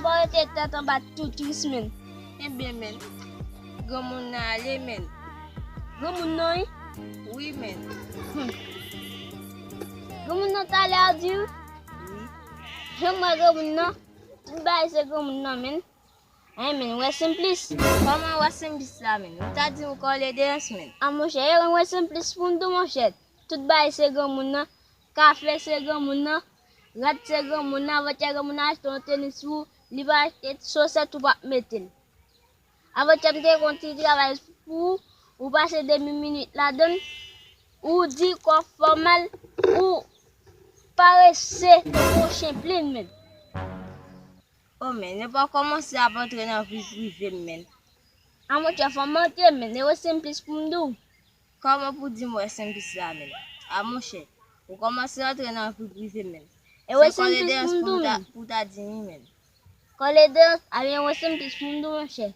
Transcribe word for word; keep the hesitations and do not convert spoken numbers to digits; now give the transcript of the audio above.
Pa rete tèt anba tou tris, menn. Ebyen, menn. Granmoun nan ale, menn. Granmoun nan, wi? Wi, menn. Hmm. Granmoun nan t ale a di w? Wi. Jan m wè granmoun nan, tout bagay se granmoun nan, menn. Ay, menn, wè senplis. Kòman wè senplis la, menn? Ou ta di m kòlederans, menn. A, monchè, e wè senplis pou m di w, monchè. Tout bagay se granmoun nan. Kafe se granmoun nan. Rad se granmoun nan. Avantyè granmoun nan achte yon tenis pou ou. Li pa achte sosèt ou p ap mete l. Avantyè m te gen yon ti travay pou ou. Ou pase demi minit ladan l. Ou di kò fòmal. Ou parese tankou yon chen plen, menn. O, menn, e pa kòmanse ap antre nan vi prive m, menn. A, monchè, fò m antre, menn. E wè senplis pou m di w. Kòman pou di m wè senplis la, menn? A, monchè, ou kòmanse antre nan vi prive m, menn. E wè senplis pou m di w, menn. Pou ta di m, menn. Kòlederans, a, ebyen wè senplis pou m di w, monchè.